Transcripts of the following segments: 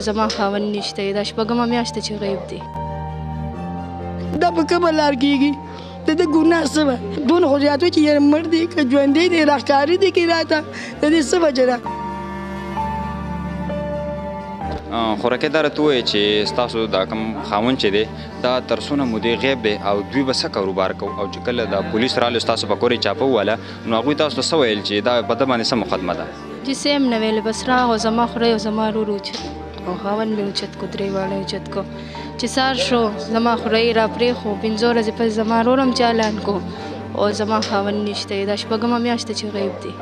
زما خاوند نشته، دا شپږمه میاشت چې غیب دی. دا په کومه لار کېږي؟ د ده ګناه څه وه؟ دونه خو زیات وي چې یاره مړ دی که ژوندی دی، راښکاري دی که راته، د دې څه وجه ده؟ خورکې دا راته ووایه چې ستاسو دا کوم خاوند چې دی دا تر څونه مودې غیب دی او دوی به څه کاروبار کو، او چې کله دا پولیس راغله ستاسو په کور یې چاپه ووهله نو هغوی تاسو ته څه ویل چې دا په ده باندې څه مقدمه ده؟ چې څه یې هم نه ویل، بس راغو زما خورۍ او زما ورور اوچت او خاوند مې اوچت کو، درې واړه یې اوچت کو. چې سهار شو زما خورۍ یې راپرېښو، 5 ورځې پس زما ورور هم چالان کو او زما خاوند نشته، دا شپږمه میاشت چې غیب دی.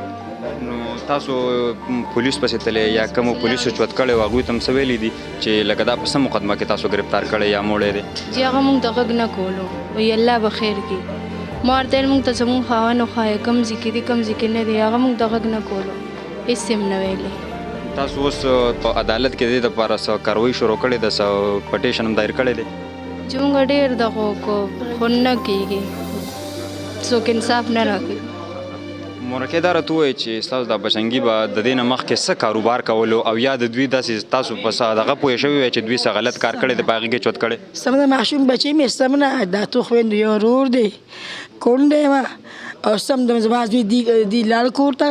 نو تاسو پولیس پسې تللی یا کومو پولیسو چوت کړی و هغوی ته هم څه ویلي دي چې لکه دا په څه مقدمه کې تاسو ګرفتار کړی یا موړی دی؟ چې هغه موږ ته غږ نه کولو، وایي الله به خیر کړي. ما ورته ویل موږ ته زموږ خاوند وښایه کوم ځای کې دی کوم ځای کې نه دی، هغه موږ ته غږ نه کولو، هېڅ یې هم نه ویلې. تاسو اوس په عدالت کې د دې دپاره څه کاروایي شروع کړې ده، څه پټیشن هم دایر کړی دی؟ چې موږ ډېر دغه وکړو خو نه کېږي، څوک انصاف نه راکوي. مورکې دا راته ووایه چې ستاسو دا بچنګي به د دې نه مخکې څه کاروبار کولو او یا د دوی داسې تاسو په څه دغه پوه شوي وی چې دوی څه غلط کار کړی دی په هغې کې چوت کړی؟ سم ده ماشوم بچی مې سم نه، دا اتو خویندو یو ورور دی، کونډه یم او سم د زما زوی دی لاړ کور ته،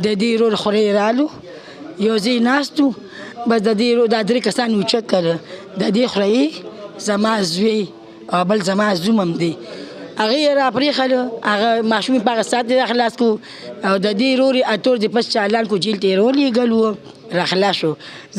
د دې ورور خورې رالو یو ځای ناست وو، بس د دې ورور دا درې کسان اوچت کړل، د دې خورې زما زوی او بل زما زوم هم دی، هغې یې راپرېښلو، هغه ماشوم یې په هغه ساعت یې راخلاص کړو او د دې ورور یې اته ورځې پس چالان کړو، جېل ته یې رولېږل و، راخلاص شو.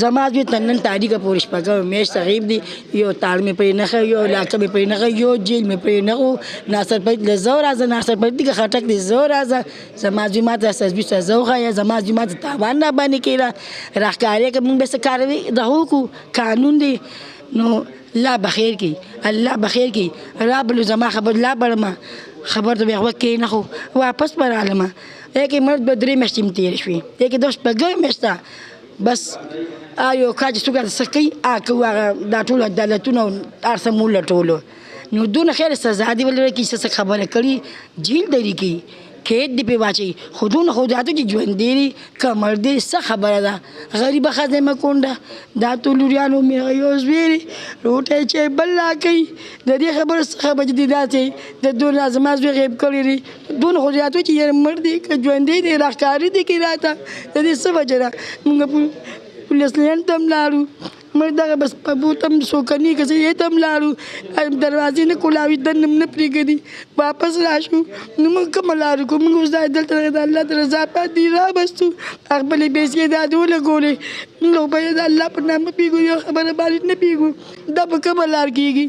زما زوی تر نن تاریخه پورې شپږمه میاشت غیب دی، یو تاړ مې پرې نه ښه، یو علاقه مې پرې نه ښه، یو جېل مې پرې نه ښو. ناصر پټ له زه راځه، ناصر پټ دی که خټک دی زه راځه، زما زوی ما ته زوی سزا وښیه، زما زوی ما ته تاوان را باندې کړه، راښکارې که موږ به څه کار دغه وکړو، قانون دی. نو الله بخیر کی، الله بخیر کی. رابلو زما خبر لا بړمه خبر ته بیا غوږ کې نه خو واپس به رالمه. یکې مړ دوه درې میاشتې مې تېرې شوې، یکې دا شپږمه میاشت ده بس یو کار چې څوک راته څه کوي هغه کوو، هغه دا ټول عدالتونه او هر څه مو ولټولو. نو دونه خیر سزا دې ولري چې څه خبره کړي، جیل درې کړي، قید دې پرې واچوي، خو دونه خو راته چې ژوندی دی که مړ دی څه خبره ده؟ غریبه ښځه یم کونډه، دا ټول لوریانو مې یو زوی دی، روټۍ چای بل راکوي، د دې خبرو څخه به چې دی داسې د دونه زما زوی غیب کړی دی، دونه خو راته چې یاره مړ دی که ژوندی دی، راښکاري دی که راته، د دې څه وجه ده؟ موږ پولیس لین ته هم لاړو، موږ دغه بس په بوتم سوکني که څه یې ته هم لاړو، دروازې نه کولاوي، دننه هم نه پرېږدي، واپس راشو. نو موږ کومه لار وکړو؟ موږ اوس دا دلته د الله د رضا پاتې راوستو، خپلې پیسې دا دې ولګولې، موږ خو به یې د الله په نامه پېږو، یو خبره باندې نه پېږو، دا په کومه لار کېږي؟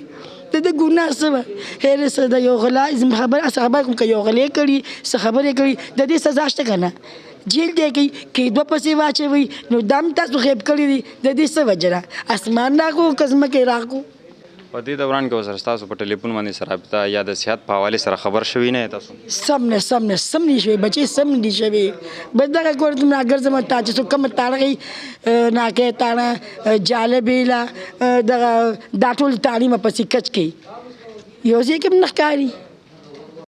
د ده ګناه څه وه؟ خیر څه ده، یو غلا زما خبره څه خبره کوم که یو غلې کړي څه خبرې کړي د دې سزا شته که نه؟ جیل دی کوي که دوه پسې واچوي نو دا هم تاسو غیب کړي دي، د دې څه وجه ده؟ اسمان راکړو که ځمکې راکړو؟ په دې دوران کې ورسره ستاسو په ټلیفون باندې سره رابطه یا د صحت په حوالې سره خبر شوي نه تاسو؟ سم نه، سم نه، سم نه شوي بچې، سم نه دي شوي. بس دغه کور ته راګرځم تا چې څوک کومه تاړه ناکې تاړه جاله بیله دغه دا ټول تاړي مې پسې کچ کوي، یو ځای کې هم نه ښکاري.